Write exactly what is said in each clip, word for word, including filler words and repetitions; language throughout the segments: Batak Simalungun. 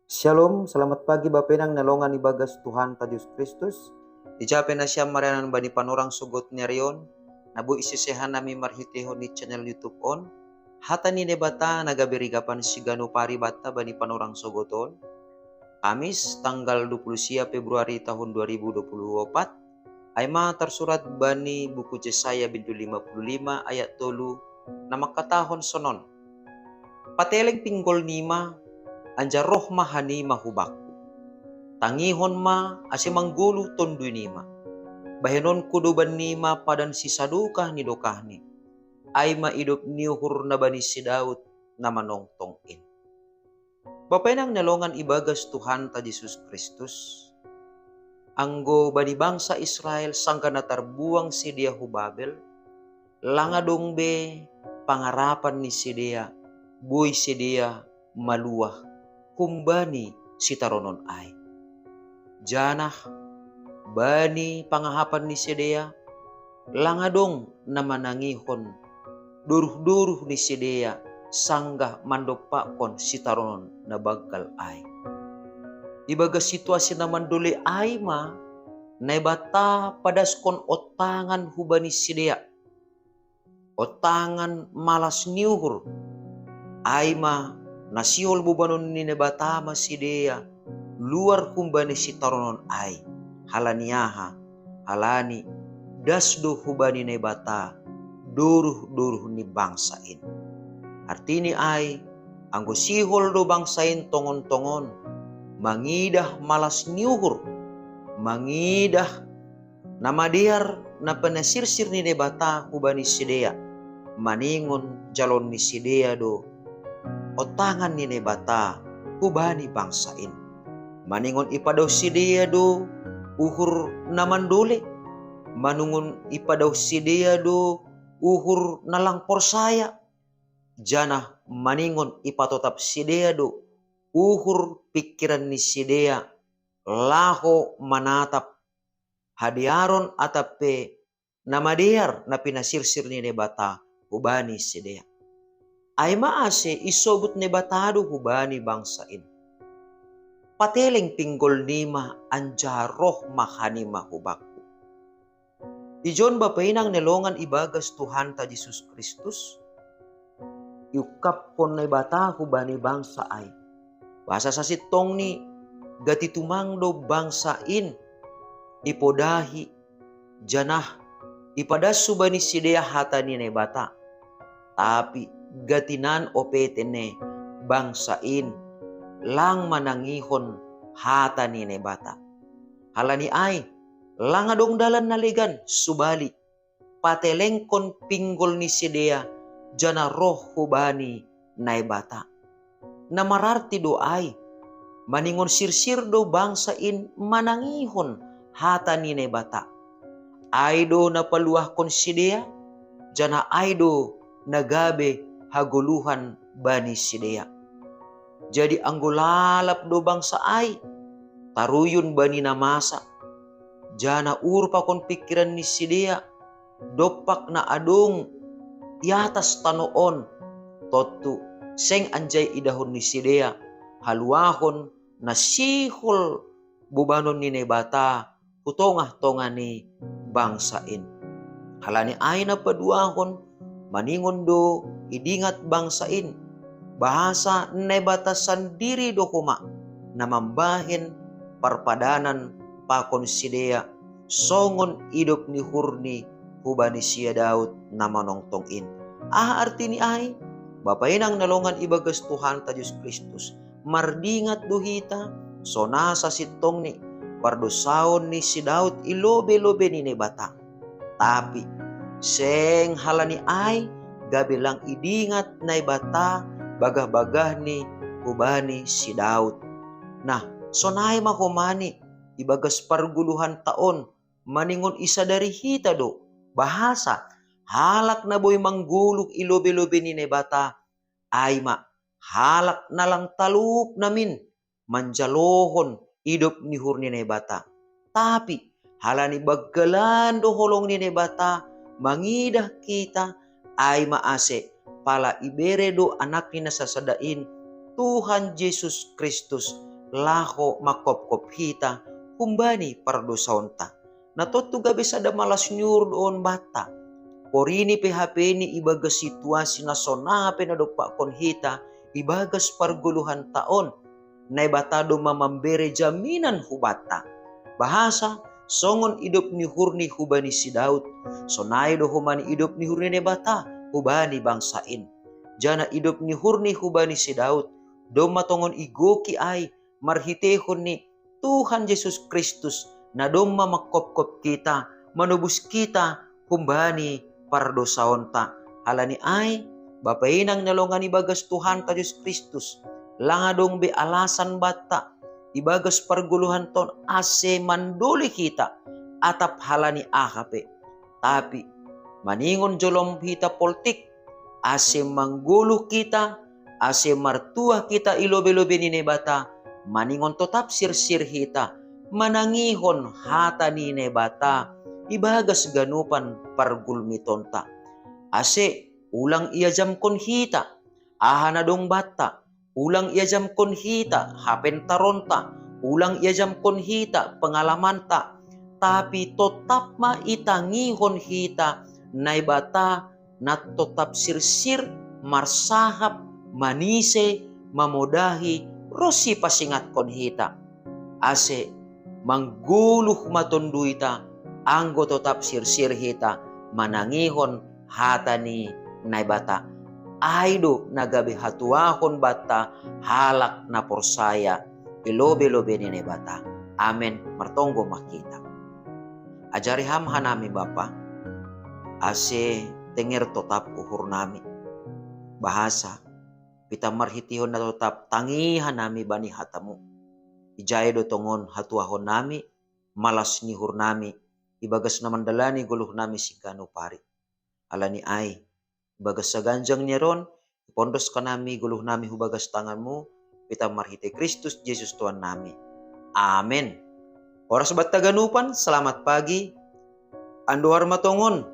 Shalom, selamat pagi Bapenang na longan ibagas Tuhan ta Jesus Kristus. Ija pe na siam marianan bani panorang sogot ni arion, na boi sisehan nami marhitehon ni channel YouTube on. Hata ni Naibata na gabe rigapan siganup ari banta bani panorang sogot on. Kamis, tanggal dua puluh sia Februari tahun dua ribu dua puluh empat. Ai ma tarsurat bani buku Jesaya bindu lima puluh lima ayat tolu, na mangkatahon sonon: Pateleng pinggol nima, anjar roh ma hanima hu bakku. Tangihon ma, ase manggoluh tondui nima. Bahenonku do bannima padan sisadokah ni dokahni. Ai ma idop ni uhur na bani si Daud na manongtong in. Bapenang na longan ibagas Tuhan ta Jesus Kristus. Anggo bani bangsa Israel sanggah na tarbuang sidea hu Babel, lang adong be pangarapan ni sidea, boi sidea maluah humbani sitaronon ai. Janah bani pangahapan ni sidea, lang adong na manangihon doruh-doruh ni sidea sanggah mandompakkon sitaronon na banggal ai. Ibagas situasi na mandole ai ma, Naibata padaskon ontangan hubani sidea, ontangan malas ni uhur. Ai ma na sihol bobanon ni Naibata ma sidea luar humbani sitaronon ai. Halani aha? Halani das do hubani Naibata doruh-doruh ni bangsa in. Artini ai, anggo sihol do bangsa in tongon-tongon mangidah malas ni uhur, mangidah na madear na pinasirsir ni Naibata hubani sidea, maningon jaloon ni sidea do ontangan ni Naibata hubani bangsa in. Maningon ipadaoh sidea do uhur na mandole, maningon ipadaoh sidea do uhur na lang porsaya, janah maningon ipatotap sidea do uhur pingkiran ni sidea laho manatap hadearon atap pe na madear na pinasirsir ni Naibata hubani sidea. Ai ma ase isobut Naibata do hubani bangsa in: Pateleng pinggol nima anjaha roh ma hanima hu bakku. Ijon Bapenang na longan ibagas Tuhanta Jesus Kristus, iungkaphon Naibata hubani bangsa ai. Bahasa sasintongni, gati tumang do bangsa in ipodahi, janah ipadas hubani sidea hata ni Naibata. Tapi gati nan ope tene bangsa in lang manangihon hata ni Naibata. Halani ai, lang adong dalan na legan, subali patelengkon pinggol ni sidea janah roh hubani Naibata. Na mararti do ai, maningon sirsir do bangsa in manangihon hata ni Naibata. Ai do na paluahkon sidea, janah ai do na gabe hagoluhan bani sidea. Jadi anggo lalap do bangsa ai, taruyun bani na masa, janah uhur pakon pingkiran ni sidea dompak na adong i atas tanoh on, tontu seng anjai idahon ni sidea haluahon na sihol bobanon ni Naibata hu tongah-tongah ni bangsa in. Halani ai na paduahon, maningon do idingat bangsa in, bahasa Naibata sandiri do homa na mambahen parpadanan pakon sidea, songon idop ni uhurni hubani si Daud na manongtong in. Aha artini ai? Bapenang na longan ibagas Tuhanta Jesus Kristus, mardingat do hita, songon sasintongni pardosaon ni si Daud i lobei-lobei ni Naibata. Tapi seng halani ai gabe lang idingat Naibata bagah-bagahni hubani si Daud. Nah, sonai ma homani ibagas pargoluhanta on, maningon isadari hita do, bahasa halak na boi manggoluh i lobei-lobei ni Naibata, ai ma halak na lang talup namin manjalohon idop ni uhur ni Naibata. Tapi halani banggalan do holong ni Naibata mangidah hita, ai ma ase pala ibere do Anakni na sasada in, Tuhan Jesus Kristus, laho mangkopkop hita humbani pardosaonta. Na tontu gabe sada malas ni uhur do on banta. Porini pe hape ni ibagas situasi na songon aha pe na dompakkon hita ibagas pargoluhanta on, Naibata domma mambere jaminan hubanta. Bahasa songon idop ni uhurni hubani si Daud, sonai do homa ni idop ni uhur ni Naibata hubani bangsa in. Janah idop ni uhurni hubani si Daud domma tongon igoki ai marhiteihon ni Tuhan Jesus Kristus, na domma mangkopkop hita, manobus hita humbani pardosaonta. Halani ai, Bapa inang na longan ibagas Tuhanta Jesus Kristus, lang adong be alasan banta ibagas pargoluhanta on ase mandoli hita, atap halani aha pe. Tapi maningon jolom hita poltik, ase manggoluh hita, ase martuah hita i lobe-lobe ni Naibata, maningon totap sirsir hita manangihon hata ni Naibata ibagas ganupan pargulmitonta. Ase ulang iajamkon hita aha na dong banta, ulang iajamkon hita hapentaronta, ulang iajamkon hita pengalamanta, tapi totap ma itangihon hita Naibata na totap sirsir, marsahap, manise, mamodahi, ronsi pasingatkon hita. Ase manggoluh ma tonduita, anggo totap sirsir hita manangihon hata ni Naibata. Ai do na gabe hatuahon banta halak na porsaya i lobe-lobe ni Naibata. Amen. Martonggo ma hita. Ajari Ham hanami Bapa, ase tenger totap uhurnami. Bahasa, pita marhiteihon na totap tangi hanami bani hataMu. Ijai do tongon hatuahonnami, malas ni uhurnami, ibagas na mandalani goluhnami siganup ari. Halani ai, ibagas saganjang ni ari on, ipondos hanami goluhnami hubagas tanganMu, pita marhitei Kristus Jesus Tuhannami. Amen. Horas banta ganupan, selamat pagi. Andohar ma tongon,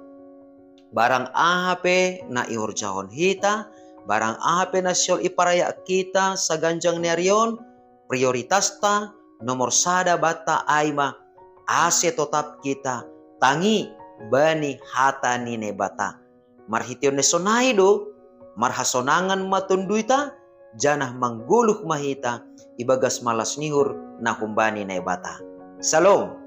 barang aha pe na ihorjahon hita, barang aha pe na sihol iparayak hita saganjang ni ari on, prioritasta nomor sada banta ai ma ase totap hita tangi bani hata ni Naibata. Marhiteihon na sonai do marhasonangan ma tonduita, janah manggoluh ma hita ibagas malas ni uhur na humbani Naibata. Salom.